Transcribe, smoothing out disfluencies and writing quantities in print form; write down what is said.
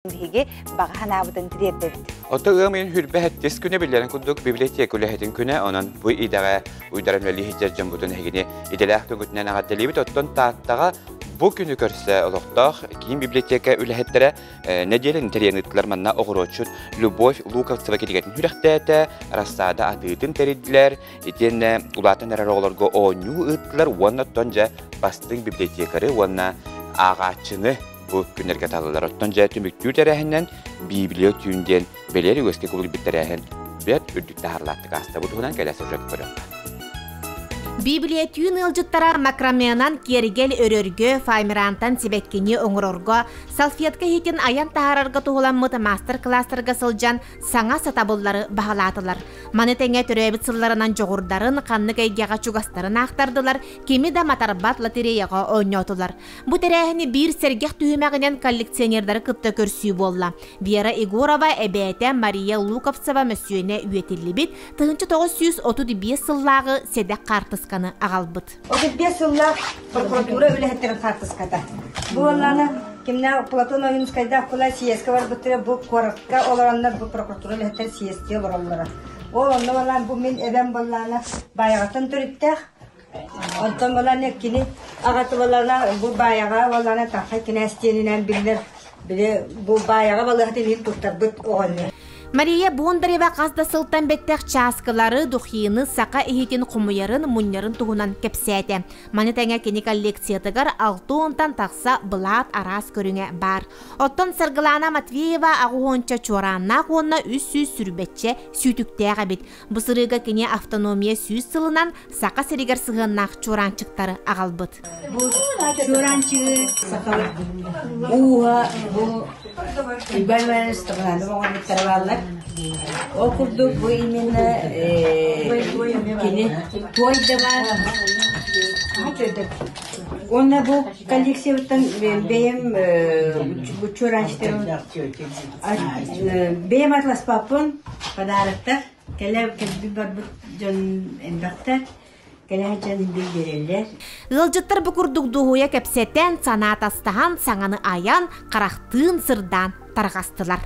Биһиги баҕа санаабытын тириэрдэбит. Ото ыам ыйын хүрбэ хэттис күнэ биллэрин курдук библиотека үлэһитин күнэ, онон бу идэҕэ уйдаран үлэлии сылдьар дьоммутун эһигини идэлээх күҥҥүтүнэн эҕэрдэлиибит. Оттон Тааттаҕа бу күнү көрсө олохтоох киин библиотека үлэһиттэрэ нэдиэлэни тэрийэн ыыттылар. Манна оҕуруотчут Любовь Луковцева кинигэтин сүрэхтээтэ, рассада атыытын тэрийдилэр, итиэннэ улаатан эрэр оҕолорго оонньуу ыыттылар уонна оттон дьэ бастыҥ библиотекары уонна ааҕааччыны бу күннэргэ талылар. Оттон дьэ түмүктүүр тэрээһиннэн Библия түүн диэн бэлиэр үгэскэ кубулуйбут тэрээһин бэрт үрдүк таһаарлаахтык ааста. Бу туһунан кэлэ сылдьан көрүөххэ. Библия түүн ыалдьыттара макраменан киэргэл өрөргө, файмерантан сибэккини оҥорорго, салфетка иһитин айан таһаарарга туһуламмыт маастар-кылаастарга сылдьан саҥа сатабыллары баһылаатылар. Маны тэҥэ төрөөбүт сылларынан дьоҕурдарын, ханнык эйгэҕэ чугастарын аахтардылар, кими да матарбат лотереяҕа оонньоотулар. Бу тэрээһини биир сэргэх түһүмэҕинэн коллекционердары кытта көрсүү буолла. Вера Егорова эбээтэ Мария Луковцева мөссүөнэ үйэтиллибит 1935 сыллааҕы сэдэх хаартысканы аҕалбыт. 35 сыллаах прокуратура үлэһиттэрин хаартыската. Бу уоннаны кимнээх Платон Ойуунускайдаах кула съезкэ барбыттара бу куоракка олороннор бу прокуратура үлэһиттэр съезкэ олороллоро. Ол онно балаан бу мин эбэм баллаана Баайаҕаттан төрүттээх Онтон балаана кини аҕата балаана бу Баайаҕа балаана Таҥхай кинээс диэнинэн биллэр били бу Баайаҕа балыыһатын иһин туттарбыт оҕонньор. Мария Бондарева хас да сылтан бэттэх чааскылары, духины, саха иһитин хомуйарын, мунньарын туһунан кэпсээтэ. Маны тэҥэ кини коллекциятыгар 60-тан тахса былаат араас көрүҥэ баар. Оттон Саргылаана Матвеева аҕуһуонча чуорааннаах уонна 300 сүүрбэччэ сүүтүктээх эбит. Бу сырыыга кини автономия 100 сылынан Саха сиригэр сыһыаннаах чуораанчыктары аҕалбыт. Бу чуораанчыгы сахалар ууһа бу Иван Иванович Степанов оҥорбуттара бааллар. Ол курдук бу именно кини туой да баар. Уонна бу коллекциябыттан бэйэм бу чуораанчыктарым бэйэм атласпаппын подароктар Кэлэ кэлбит барбыт дьон элбэхтэр, кэлэ сылдьан биэрэллэр. Ыалдьыттар бу курдук дуоһуйа кэпсэтэн, санаа атастаһан, саҥаны айан, харахтыын сырдаан тарҕастылар.